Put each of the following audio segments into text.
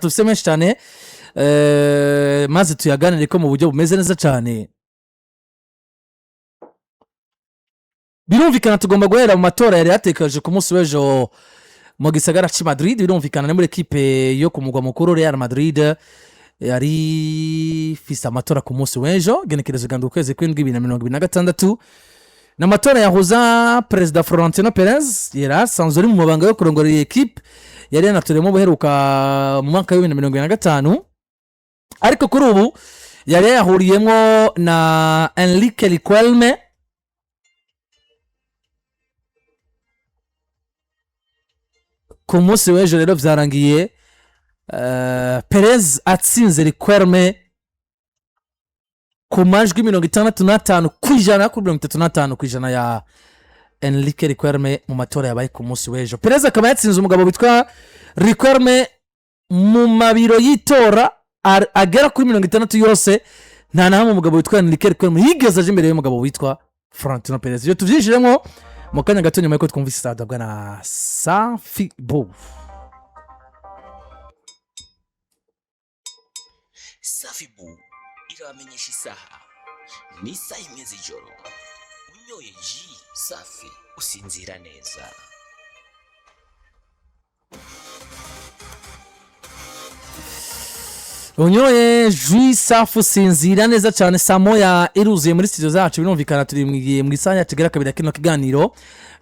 Tufise menshi cyane, maze tuyaganire ko mu buryo bumeze neza cyane. Birumvikana, tugomba guhera mu matora yari yatekereje ku munsi w'ejo mu gisagara cy'i Madrid. Birumvikana, ni muri ekipe yo ku mugwa mukuru Real Madrid yari ifise amatora ku munsi w'ejo, genekerezo gandwa ukwezi kw'indwi 2026. Ni amatora yahuza Perezida Florentino Perez, yari asanzwe ari mu mabanga yo kurongora iyi ekipe, yari yanatoreyemo ubuheruka mu mwaka wa 2025, ariko kuri ubu yari yayahuriyemo na Enrique Riquelme. Ku munsi w'ejo rero byarangiye Perez atsinze Riquelme ku majwi 65% kuri 35% ya Enrique Riquelme mu matora yabaye ku munsi w'ejo. Perez akaba yatsinze umugabo witwa Riquelme mu mabiro y'itora agera kuri 60 yose. Nta na hamwe umugabo witwa Enrique Riquelme yigeze aje imbere y'umugabo witwa Florentino Perez. Ibyo tubyinjiremo mu kanya gato, nyuma y'uko twumvise isadabwa na Safi Bovu. Safibu irabamenyesha isaha, ni isaha 1 z'ijoro. Unyoye ji safi usinzira neza. Unyoye jus safi usinzira neza cyane. Saa moya iruzuye muri studio zacu. Birumvikana, turi mu isaha yacu igera kabiri ya kino kiganiro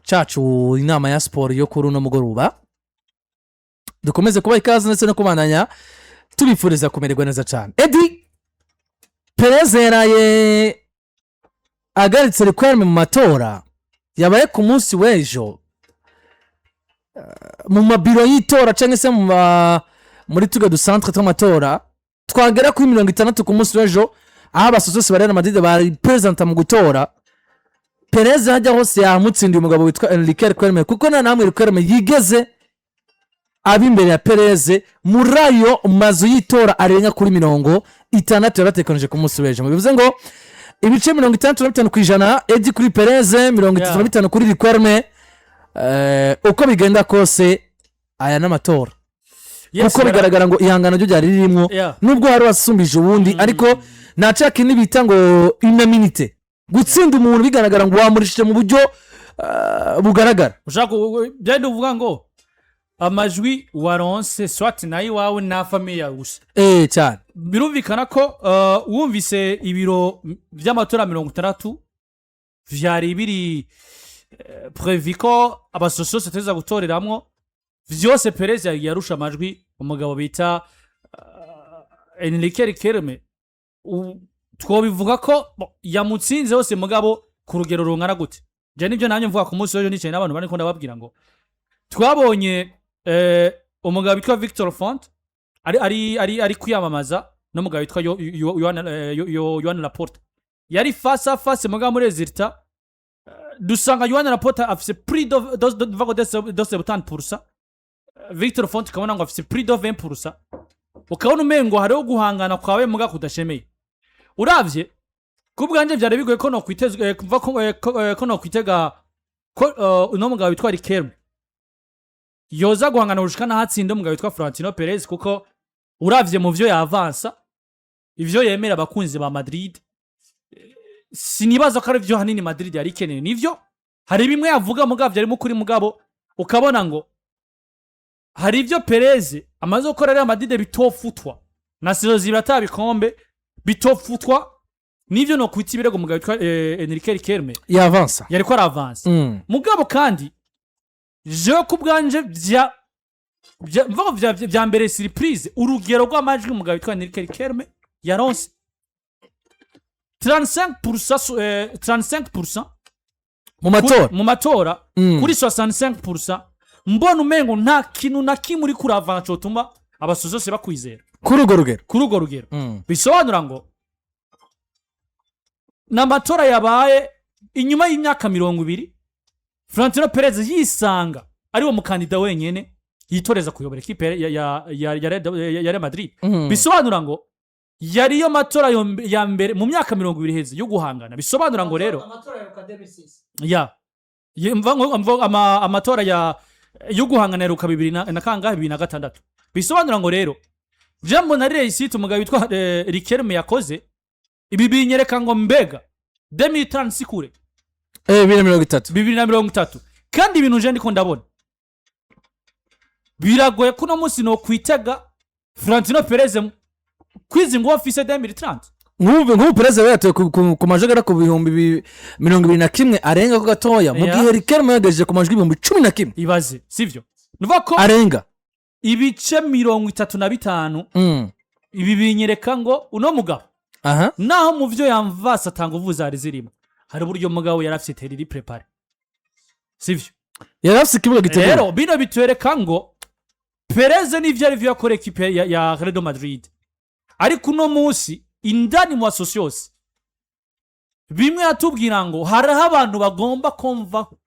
cacu, inama ya siporo yo kuri uno mugoroba. Dukomeze kubaha ikaze ndetse no kubandanya tubifuriza kumererwa neza cyane. Edi, Perez yaraye agaritse Riquelme mu matora yabaye ku munsi w'ejo mu mabiro y'itora cyangwa se muri tuga dusantre tw'amatora twagera kuri 60 ku munsi w'ejo, aho abasososi ba Real Madrid bari perezida mu gutora. Perez hajya hose yamutsindiye umugabo witwa Enrique Riquelme, kuko nta namwe Riquelme yigeze aba imbere ya Perez muri ayo mazu y'itora arenga kuri 60 yaratekanije ku munsi w'ejo. Bivuze ngo ibice 65% Edi kuri Perez, 35 kuri Riquelme. Uko bigenda kose, aya ni amatora kuko bigaragara ngo ihangano ryo ryari ririmo, nubwo hari wasumbije uwundi, ariko nta cya kindi bita ngo unanimité, gutsinda umuntu bigaragara ngo wamurishije mu buryo bugaragara. Ushaka byari uvuga ngo amajwi waronse swati nayo iwawe na famille yawe gusa. Cyane. Birumvikana ko wumvise ibiro by'amatora 60 vyari biri prévu ko abasosiyose tuza gutoreramwo vyose, Perez yagiye arusha amajwi umugabo bita Enrique Riquelme. Twobivuga ko bo, yamutsinze hose, mugabo ku rugero rungana gute? Je nibyo nanjye mvuga ku munsi w'ejo, nicaye n'abantu bariko ndababwira ngo twabonye umugabo witwa Victor Font ari kwiyamamaza n'umugabo witwa Joan Laporta, yari face à face, mugabo muri résultat dusanga Joan Laporta afise plus de 70%, Victor Font ukabona ngo afise plus de 20%, ukabona umengo hariho guhangana kwawe muga kudashemeye. Uravye ku bwanje, vyari bigoye ko nokwitezwa kuva ko nokwitega ko uno mugabo witwa Riquelme yoza guhangana gushika n'ahatsinda umugabo witwa Florentino Perez, kuko uravye mu vyo yavansa, ivyo yemera abakunzi ba Madrid, sinibaza ko ari vyo hanini Madrid yari ikeneye. Nivyo, hari bimwe yavuga mugabo vyarimo kuri, mugabo ukabona ngo hari ivyo Perez amaze gukora Real Madrid bitofutwa na saison 2 atabikombe, bitofutwa nivyo no kwita ibirego mugabo witwa Enrique Riquelme yavansa. Yariko aravansa. Mugabo kandi jewe ku bwanje vya mvuga vya mbere surprise, urugero rw'amajwi umugabo witwa Enrique Riquelme yaronse 35%, 35% mu matora. Mu matora kuri 65%, mbona umengo nta kintu na kimwe uri kuravana cotuma abasozose bakwizera. Kuri urwo rugero. Kuri urwo rugero. Bisobanura ngo ni amatora yabaye inyuma y'imyaka 20 Florentino Perez yisanga ari wo mukandida wenyene yitoreza kuyobora ekipe ya Real Madrid. Bisobanura ngo yari yo matora ya mbere mu myaka 20 iheze yo guhangana. Bisobanura ngo rero Amatora ya 2006. Ya, mva amatora yo guhangana yaruka bibiri na kangahe, 2006. Bisobanura ngo rero Je mbona ari réussite umugabo witwa Riquelme yakoze. Ibi binyereka ngo mbega 2030 si kure. 2030. 2030. Kandi ibintu je ndiko ndabona biragoye ko uno munsi no kwitega Florentino Perez kwizi ngo mfise 2030. Nk'ubu Perez we yatoye ku majwi agera ku bihumbi 21 arenga ko gatoya, mu gihe Riquelme yagejeje ku majwi 11,000. Ibaze, sivyo? Nuvuga ko arenga ibice 35. Ibi binyereka ngo uno mugabo, naho mu vyo yamvase atanga uvu zari zirimo, hari uburyo mugabo yari afise terrain iri préparée, sivyo? Yari afise ikibuga giteguye. Rero bino bitwereka ngo Perez n'ivyo ari vyo yakora ekipe ya Real Madrid, ariko uno munsi indani mu ba socios bimwe yatubwira ngo hariho abantu bagomba komvaho,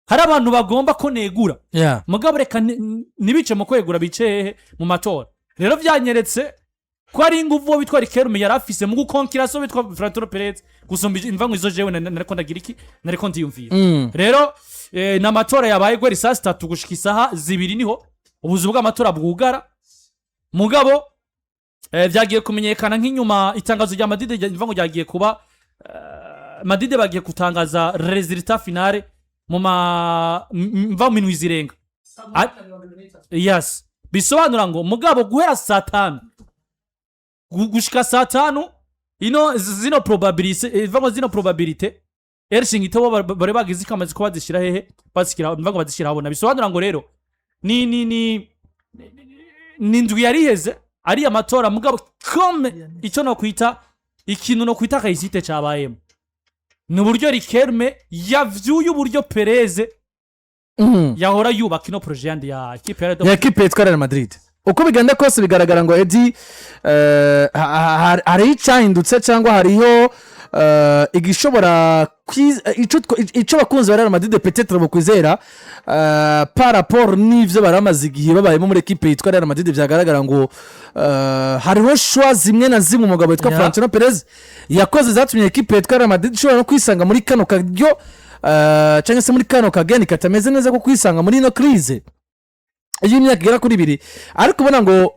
hari abantu bagomba ko negura. Mugabo reka ntibice mu kwegura, bice hehe? Mu matora. Rero byanyeretse ko ari inguvu uwo witwa Riquelme yari afise mu gukonkira so witwa Florentino Perez gusumba imva ngo izo jewe nariko ndagira iki, nariko ndiyumvira. Rero ni amatora yabaye guhera isaa 3 gushika isaha 2, niho ubuzu bw'amatora bwugara. Mugabo vyagiye kumenyekana nk'inyuma itangazo rya Madrid mva ngo ryagiye kuba, Madrid bagiye gutangaza résultat finale mu ma mva mu minwi zirenga. Yes, bisobanura ngo mugabo guhera saa 5 gushika saa 5 ino zino probabilité, mva ngo zino probabilité Ershingito bo bari bagize ikamaze ko bazishyira hehe, bazishyira, mva ngo bazishyira habona. Bisobanura ngo rero ni indwi yari iheze ari amatora. Mugabo comme icyo no kwita ikintu no kwita réussite cabayemo ni uburyo Riquelme yavyuye uburyo Perez yahora yubaka ino projet yandi ya équipe ya Real Ya ekipe yitwa Real Madrid. Uko bigenda kose, bigaragara ngo Edi hariho icyahindutse cyangwa hariho igishobora ico abakunzi ba Real Madrid peut-être bokwizera par rapport n'ivyo bari bamaze igihe babayemo muri ekipe yitwa Real Madrid. Vyagaragara ngo hariho choix zimwe na zimwe umugabo witwa Florentino Perez yakoze zatumye ekipe yitwa Real Madrid ishobora no kwisanga muri kano karyo cyangwa se muri kano kageni katameze neza ko kwisanga muri ino crise y'imyaka igera kuri 2. Ariko ubona ngo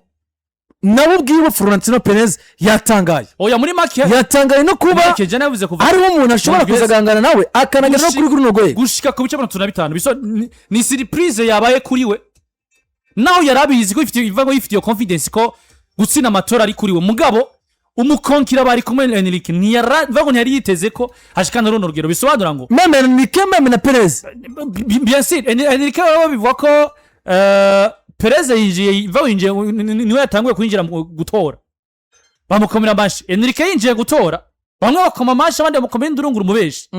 nabo ubwiwe Florentino Perez yatangaye. Oya, muri make Yatangaye no kuba make je navuze kuva hariho umuntu ashobora Mu kuza agahangana nawe, akanagera no kuri runo rwego. Gushika ku bice 35. Biso ni surprise yabaye kuri we, naho yari abizi ko ifitiye, ivuga ngo yifitiye confidence ko gutsinda amatora ari kuri we. Mugabo umukonkira bari kumwe Enrique ntiyara, mvuga ngo ntiyari yiteze ko hashikana runo rugero. Bisobanura ngo même Enrique, même na Perez. Bien sûr, Enrique wewe bivuga ko Perez yinjiye, mvuga ngo yinjiye, niwe yatanguye kwinjira mu gutora, bamukomera amashi. Enrique yinjiye gutora, bamwe bakoma amashi, abandi bamukomera indurunguru umubeshi.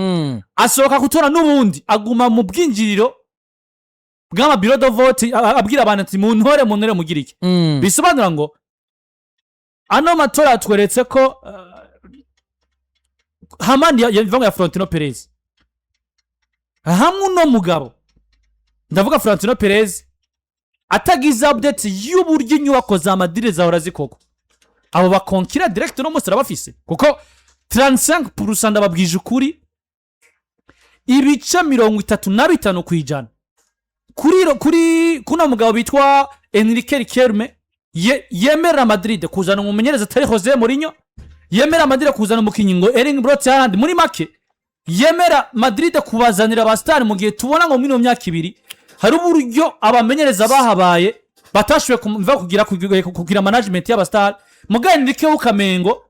Asohoka gutora, n'ubundi aguma mu bwinjiriro bw'ama bureau de vote, abwira abantu ati: "Muntore, muntore, mugire iki." Bisobanura ngo ano matora yatweretse ko hamandi ya Florentino Perez hamwe uno mugabo, ndavuga Florentino Perez, atagize update y'uburyo inyubako za Madrid zahora zikorwa, abo bakonkira direct no munsi arabafise, kuko 35%, ndababwije ukuri, ibice 35% kuri kuno mugabo bitwa Enrique Riquelme yemerera Madrid kuzana umumenyereza atari Jose Mourinho, yemera Madrid kuzana umukinnyi ngo Erling Braut Haaland, muri make yemera Madrid kubazanira aba star, mu gihe tubona ngo muri ino myaka 2 hari uburyo abamenyereza bahabaye batashoboye kugira management y'aba star. Mugabo Enrique ukamengo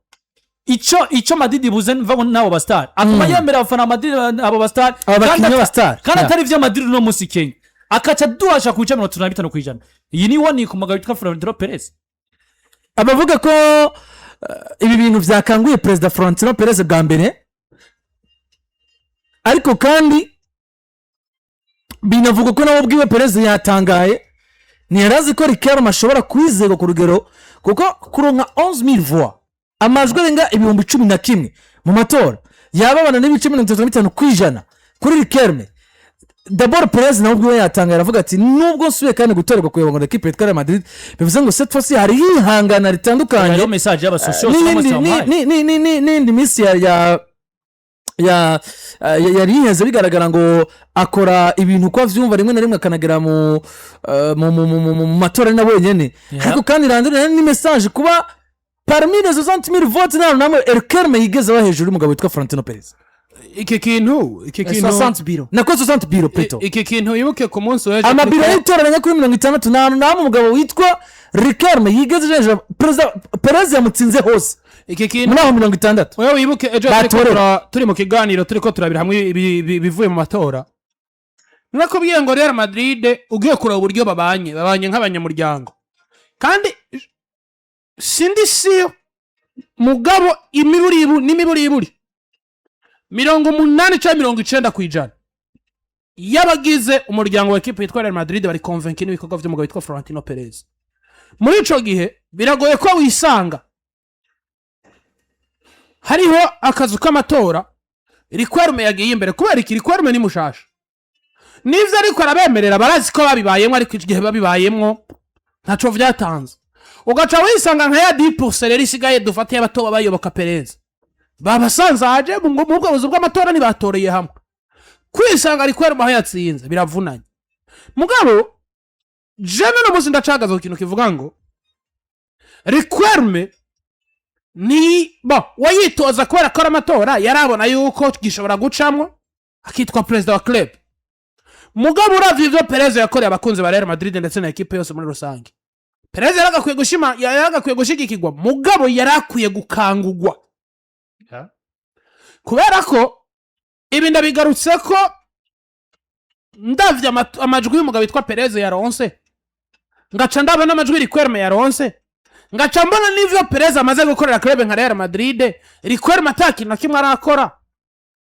ico Madrid ibuze mva n'abo ba star, akaba yemera abafana ba Madrid abo ba star Abo bakinnyi kandi b'aba star. kandi atari ivyo Madrid uno munsi Kenya akaca duhasha ku bice 35%. Iyi ni woni ku mugabo witwa Florentino Perez. Abavuga ko ibi bintu byakanguye Perezida Florentino Perez bwa mbere, ariko kandi binavuga ko nawe ubwiwe Perez yatangaye, ntiyari azi ko Riquelme ashobora kwizerwa ku rugero, kuko kuronka 11,000 voix, amajwi arenga 11,000 mu matora, yababana n'ibice 35% kuri Riquelme. D'abord Perez nawe ubwiwe yatangaye, aravuga ati: "Nubwo nsubiye kandi gutorerwa kuyobora ekipe yitwa Real Madrid, bivuze ngo cette fois hari ihangana ritandukanye Hariho message y'aba socios n'iyindi minsi ya Ya yari yiheze bigaragara ngo akora ibintu uko avyumva, rimwe na rimwe akanagera mu eh, mu mu mu- mu mu matora ari na wenyene. Ariko kandi randire ni message kuba parmi les 60 000 votes nta namwe Riquelme yigeze aba hejuru y'umugabo witwa Florentino Perez. Iki kintu 60 bureaux. Nako 60 bureaux plutôt. Iki kintu wibuke ku munsi w'ejo Amabiro y'itora arenya kuri 60, nta namwe umugabo witwa Riquelme yigeze hejuru. Perezida Perez yamutsinze hose iki kintu muri aho 60. Wewe wibuke ejo turiko Batorera. turi mu kiganiro, turiko turabira hamwe ibivuye mu matora. Nakubwiye ngo Real Madrid, ugiye kureba uburyo babanye nk'abanyamuryango, kandi sindi siyo mugabo imiburibu n'imiburiburi 80 cyangwa 90% y'abagize umuryango wa ekipe yitwa Real Madrid bari convaincus n'ibikorwa by'umugabo witwa Florentino Perez. Muri ico gihe biragoye ko wisanga hariho akazu k'amatora Riquelme yagiye imbere. Kubera iki? Riquelme ni mushasha nivyo, ariko arabemerera, barazi ko babibayemwo, ariko igihe babibayemwo ntaco vyatanze. Ugaca wisanga nka ya 10% rero isigaye, dufate y'abatoba bayoboka Perez, babasanzaje mu bwo buzu bw'amatora, ntibatoreye hamwe. Kwisanga Riquelme aho yatsinze biravunanye. Mugabo jewe no munsi ndacagaza ku kintu kivuga ngo Riquelme ni bo wayitoza kubera ko ari amatora, yarabona yuko gishobora gucamwo akitwa perezida wa club. Mugabo uravye ivyo Perez yakoreye abakunzi ba Real Madrid ndetse na ekipe yose muri rusange, Perez yaragakwiye gushima, yaragakwiye gushigikirwa, mugabo yarakwiye gukangugwa. Kubera ko ibi ndabigarutse ko ndavye amajwi y'umugabo witwa Perez yaronse, ngaca ndabona amajwi Riquelme yaronse, ngaca mbona n'ivyo Perez amaze gukorera club nka Real Madrid, Riquelme ata kintu na kimwe arakora.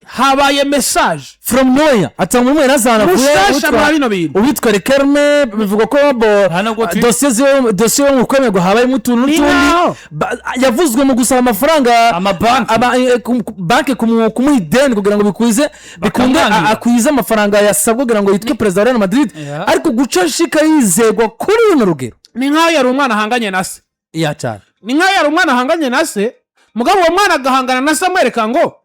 Habaye message from nowhere, atanga umwe yazana. Mushasha mwa bino bintu. Uwitwa Riquelme bivugwa ko bo Nta nubwo dosiye ziwe, dosiye yo mu kwemerwa habayemo utuntu Ni n'utundi. nkaho. Yavuzwe mu gusaba amafaranga Amabanki. Banki kumuha ideni kugira ngo bikwize bikunde Bakamwangira. Akwize amafaranga yasabwa kugira ngo yitwe perezida wa Real Madrid. Ariko guca shika yizegwa kuri runo rugero. Ni nkaho yari umwana ahanganye na se. Ya cyane. Ni nkaho yari umwana ahanganye na se, mugabo uwo mwana agahangana na se amwereka ngo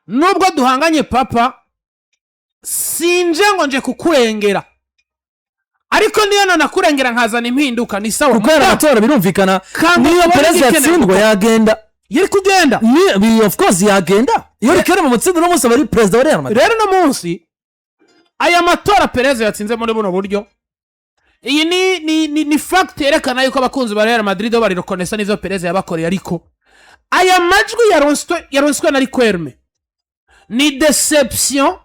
nubwo duhanganye papa, sinje ngo nje kukurengera, ariko niyo nanakurengera nkazana impinduka ni sawa. Kuko yari amatora birumvikana. Kandi niyo ubona Perezida igikenewe yatsindwa yagenda. Yari kugenda. Of course yagenda. Iyo Riquelme mutsinda uno munsi aba ari perezida wa Real Madrid. Rero uno munsi aya matora Perez yatsinze muri buno buryo, iyi ni fact yerekana yuko abakunzi ba Real Madrid bo bari reconnaissants n'ivyo Perez yabakoreye. Ariko aya majwi yaronswe na Riquelme ni déception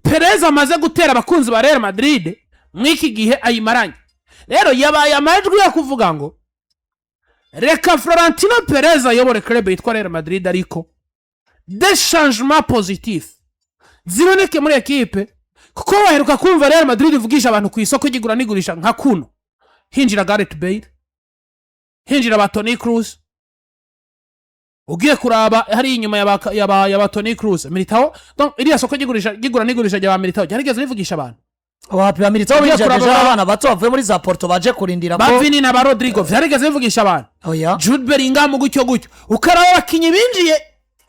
Perez amaze gutera abakunzi ba Real Madrid mw'iki gihe ayimaranye. Rero yabaye amajwi yo kuvuga ngo reka Florentino Perez ayobore club yitwa Real Madrid, ariko des changements positifs ziboneke muri ekipe, kuko waheruka kumva Real Madrid ivugisha abantu ku isoko ry'igura n'igurisha nka kuno hinjira Gareth Bale, hinjira ba Toni Kroos. Ugiye kuraba hari inyuma ya ba Toni Kroos, Militao. Donc iriya soko ry'igura n'igurisha rya ba Militao ryarigeze rivugisha abantu? Wapi, ba Militao Ugiye binjira kuraba déjà abana bato bavuye muri za Porto baje kurindira ba ko Vini na ba Rodrigo vyarigeze bivugisha abantu? Oya. Jude Bellingham gutyo gutyo, ukaraba abakinyi binjiye.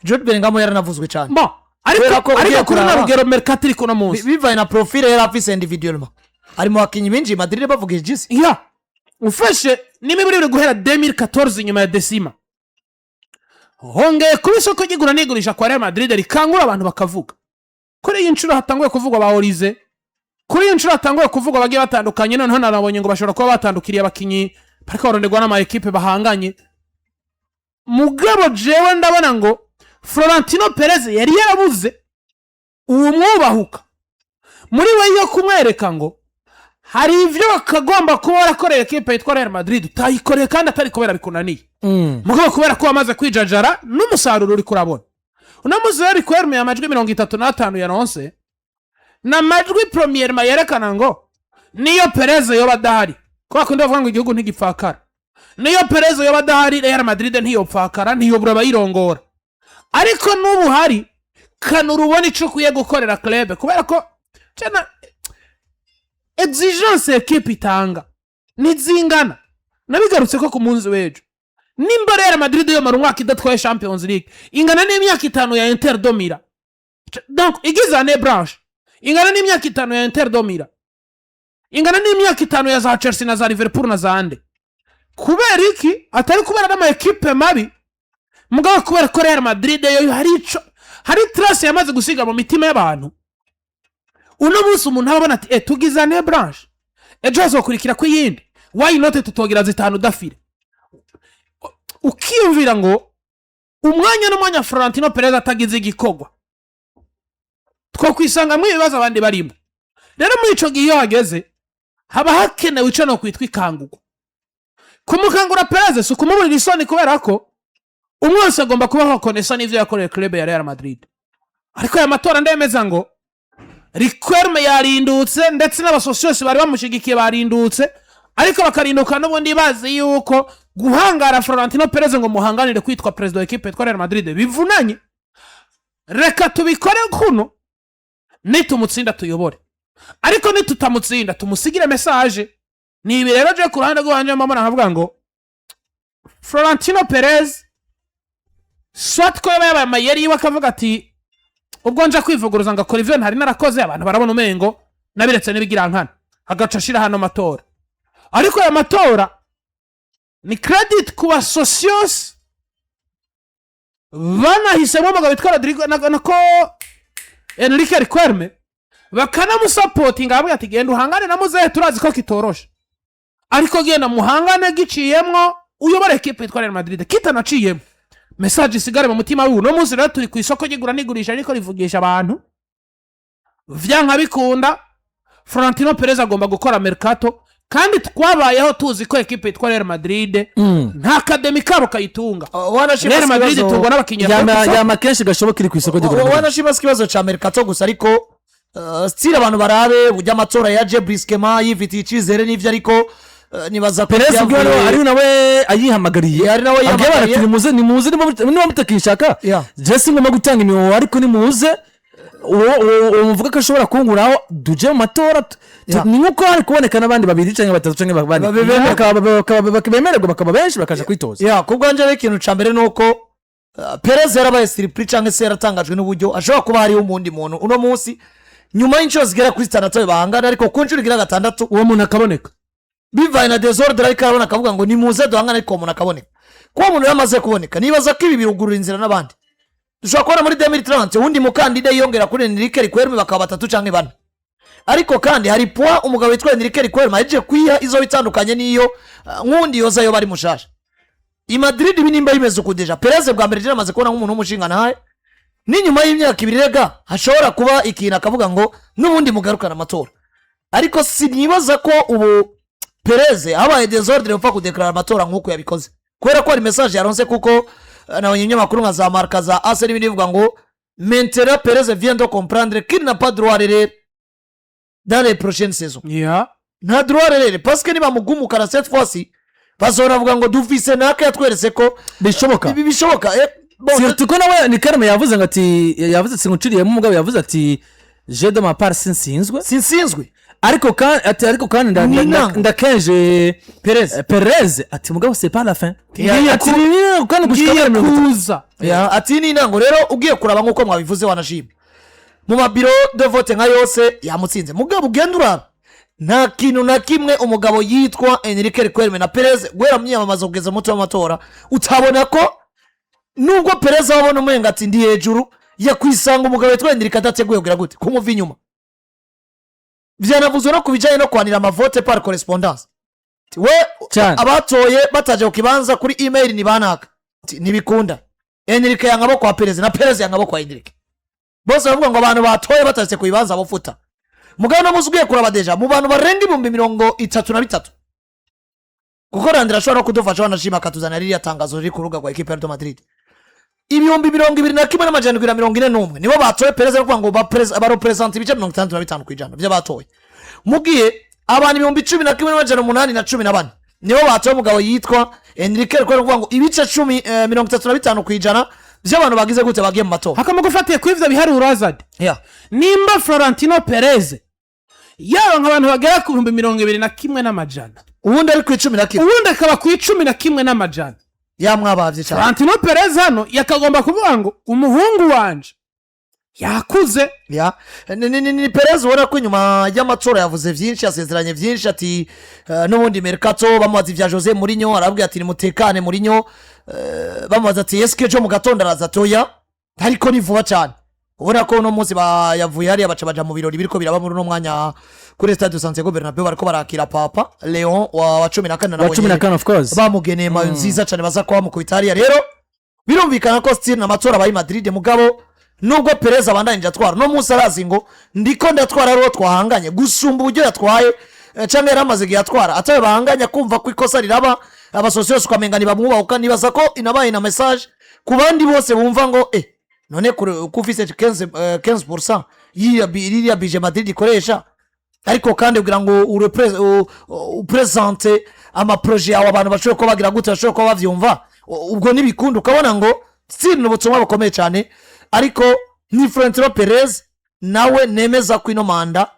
Jude Bellingham yaranavuzwe cyane. Bon, ariko Kubera ko ugiye ariko kuri kuraba- runo rugero mercato iri kuno munsi Bivaye na profile yari afise individuellement, ari mu bakinyi binjiye Madrid bavuga ijisi. Ya, ufashe n'imiburire guhera 2014 inyuma ya décima, hongeye kuba isoko ry'igura n'igurisha kwa Real Madrid rikangura abantu bakavuga. Kuri iyi nshuro hatanguye kuvugwa ba Olise, kuri iyi nshuro hatanguye kuvugwa bagiye batandukanye. Noneho narabonye ngo bashobora kuba batandukiriye abakinyi bariko baronderwa n'ama ekipe bahanganye. Mugabo jewe ndabona ngo Florentino Perez yari yarabuze uwo mwubahuka muri we yo kumwereka ngo hari ibyo bakagomba kuba warakoreye ekipe yitwa Real Madrid utayikoreye, kandi atari kubera bikunaniye, mugabo kubera ko wamaze kwijajara n'umusaruro uri kurabona uno munsi. Rero Riquelme amajwi 35 yaronse ni amajwi premièrement yerekana ngo niyo Perez yoba adahari, kubera kundi bavuga ngo igihugu ntigipfakara, niyo Perez yoba adahari Real Madrid ntiyopfakara, ntiyobura abayirongora. Ariko n'ubu hari kanura ubona ico ukwiye gukorera club, kubera ko cana exigence ekipe itanga ntizingana. Nabigarutse ko ku munsi w'ejo. Nimba Real Madrid yomara umwaka idatwaye Champions League, ingana n'imyaka 5 ya Inter de Milan. Donc igize année blanche ingana n'imyaka 5 ya Inter de Milan, ingana n'imyaka 5 ya za Chelsea na za Liverpool na za ande. Kubera iki? Atari kubera n'ama ekipe mabi, mugabo kubera ko Real Madrid yo hari ico, hari trace yamaze gusiga mu mitima y'abantu. Uno munsi umuntu aba abona ati tugize année blanche, ejo hazokurikira ku yindi, why not tutogira 5 d'affilée? Ukiyumvira ngo umwanya n'umwanya Florentino Perez atagize igikorwa, twokwisangamwo ibibazo abandi barimo. Rero muri ico gihe iyo hageze haba hakenewe ico no kwitwa ikangurwa. Kumukangura Perez si ukumuburira isoni, kubera ko umwe wese agomba kuba reconnaissant n'ivyo yakoreye club ya Real Madrid. Ariko aya matora, ndemeza ngo Riquelme yarindutse, ndetse n'aba socios bari bamushigikiye barindutse, ariko bakarinduka n'ubundi bazi yuko guhangara Florentino Perez ngo muhanganire kwitwa perezida wa ekipe yitwa Real Madrid bivunanye. Reka tubikore kuno, nitumutsinda tuyobore, ariko nitutamutsinda tumusigire message. Ni ibi rero je ku ruhande rwanje mbona nkavuga ngo Florentino Perez, soit ko yaba yabaye amayeri yiwe akavuga ati ubwo nja kwivuguruza ngakora ivyo ntari narakoze, abantu barabona umengo nabiretse n'ibigirankana, agaca ashira hano amatora. Ariko aya matora ni credit ku ba socios banahisemo umugabo witwa Rodrigo nako Enrique Riquelme, bakanamusapotinga, bavuga ati genda uhangane na muzehe, turazi ko kitoroshe, ariko genda muhangane giciyemwo uyobore ekipe yitwa Real Madrid, kitanaciyemo message isigare mu mutima wiwe. Uno munsi rero turi ku isoko ry'igura n'igurisha, ariko rivugisha abantu vyanka bikunda. Florentino Perez agomba gukora mercato, kandi twabayeho tuzi ko ekipe yitwa Real Madrid nta académie kabo kayitunga. Wanashima Real si Madrid ikibazo- itungwa n'abakinnyi yama bakuze. Yama kenshi gashoboka iri ku isoko ry'igura. Wanashima si ikibazo ca mercato gusa, ariko style abantu barabe burya amatora yaje brusquement, yifitiye icizere n'ivyo, ariko nibaza ko Perez ubwo ari nawe ayihamagariye. Ari nawe abwiye abantu yihamagariye. Ati nimuze, nimuze, niba mutakishaka, je singomba gutanga imihoho, ariko nimuze, uwo muvuga ko ashobora kunguraho, duje mu matora. Ni nkuko hari kuboneka n'abandi babiri canke batatu canke bane bemererwa, bakaba benshi, bakaja kwitoza. Ya, ku bwanjye rero ikintu ca mbere ni uko Perez yarabaye surpris cyangwa se yaratangajwe n'uburyo ashobora kuba hariho umundi muntu uno munsi nyuma y'inshuro zigera kuri 6 bahangana, ariko ku nshuro igira gatandatu uwo muntu akaboneka. Bivaye na désordre, ariko arabona akavuga ngo nimuze duhangane, ariko uwo muntu akaboneka. Kuba umuntu yamaze kuboneka, nibaza ko ibi birugurura inzira n'abandi. Dushobora kubona muri 2030 uwundi mukandida yiyongera kuri Enrique Riquelme, bakaba batatu cyangwa bane. Ariko kandi hari poids umugabo witwa Enrique Riquelme ahejeje kwiha izo bitandukanye n'iyo nk'undi yoza yo bari mushasha i Madrid. Ibi nimba bimeze uku, déjà Perez bwa mbere amaze kubona nk'umuntu w'umushinga ntahe, n'inyuma y'imyaka 2 rega hashobora kuba ikintu akavuga ngo n'ubundi mugarukane amatora. Ariko sinibaza ko ubu Perez habaye désordre upfa kudeklarara amatora nk'uko yabikoze, kubera ko hari message yaronse, kuko nabonye ibinyamakuru nka za Marca, za AS n'ibindi bivuga ngo maintenant Perez vient de comprendre qu'il n'a pas droit à l'erreur dans les prochaines saisons. Nta droit à l'erreur, parce que nibamugumukana cette fois-ci bazoravuga ngo dufise naka yatweretse ko bishoboka. Ibi bishoboka. Bon, surtout ko nawe ni karame yavuze ngo ati, yavuze singuciriyemo, umugabo yavuze ati je de ma part sinsinzwe. Sinsinzwe. Ariko kandi ati ariko kandi Ni intango. ndakenje Perez. Perez ati mugabo c'est pas la fin. Ngiye Ati ni kandi gushika ngiye muri 30. kuza. Ya, ati ni intango. Rero ugiye kuraba nk'uko mwabivuze, wanashima mu ma bureaux de vote nka yose yamutsinze, mugabo ugenda uraba nta kintu na kimwe umugabo yitwa Enrique Riquelme na Perez guhera mu myiyamamazo kugeza mu munsi w'amatora utabona ko nubwo Perez abona umenga ati ndi hejuru, yakwisanga umugabo witwa Enrique adateguye kugira gute kumuva inyuma. Byanavuzwe no ku bijyanye no kwanira ama vote par correspondance. Ati, we Cyane. abatoye bataje ku kibanza kuri email ni banaka. Ati, ntibikunda. Enrique yanga abo kwa Perez na Perez yanga abo kwa Enrique, bose baravuga ngo abantu batoye batashe ku bibanza bofuta. Mugabo no muzi ugiye kuraba déjà mu bantu barenga 33,000, kuko Randira ashobora no kudufasha, wanashima akatuzanira ririya tangazo riri ku rubuga rwa ekipe ya Real Madrid, 21,741 nibo batoye Perez, no kuvuga ngo barepresenta ibice 65% by'abatoye. Mugiye abantu 11,814 nibo batoye umugabo yitwa Enrique Riquelme, kuvuga ngo ibice 10 35% by'abantu bagize gute bagiye mu matora. Hakaba ufatiye kuri ivyo biharuro, Azadi, nimba Florentino Perez yaba nk'abantu bagera ku 21,100, ubundi ari ku 11. Ubundi akaba ku 11,100. Yamwabavye cyane. Florentino Perez hano yakagomba kuvuga ngo umuhungu wanje yakuze. Ya, ni Perez ubona ko inyuma y'amatora yavuze byinshi, yasezeranye byinshi, ati n'ubundi mercato. Bamubaza ibya Jose Mourinho, arabwira ati nimutekane Mourinho. Bamubaza ati eske ejo mu gatondo araza? Atoya, ariko ni vuba cyane. Ubona ko uno munsi bayavuye hariya, baca baja mu birori biriko biraba muri uno mwanya kuri Stade Santiago Bernabeu. Bariko barakira Papa Leon wa 14. Wa 14, of course. Bamugeneye mayo nziza cyane, baza kuba bamukubita hariya. Rero birumvikana ko still amatora abaye Madrid. Mugabo nubwo Perez abandanyije atwara, uno munsi arazi ngo ndiko ndatwara ari uwo twahanganye gusumba uburyo yatwaye, canke yari amaze igihe atwara atawe bahanganye. Kumva ko ikosa riraba, abasosi yose ukamenga ntibamwubahuka. Nibaza ko inabaye na message ku bandi bose bumva ngo none ko ufise 15% y'iriya budget Madrid ikoresha, ariko kandi kugira ngo upresente amaprojet yawe, abantu bashobore kuba bagira gute, bashobore kuba bavyumva. Ubwo ntibikunda. Ukabona ngo still ni ubutumwa bukomeye cyane, ariko ni Florentino Perez nawe nemeza ko ino manda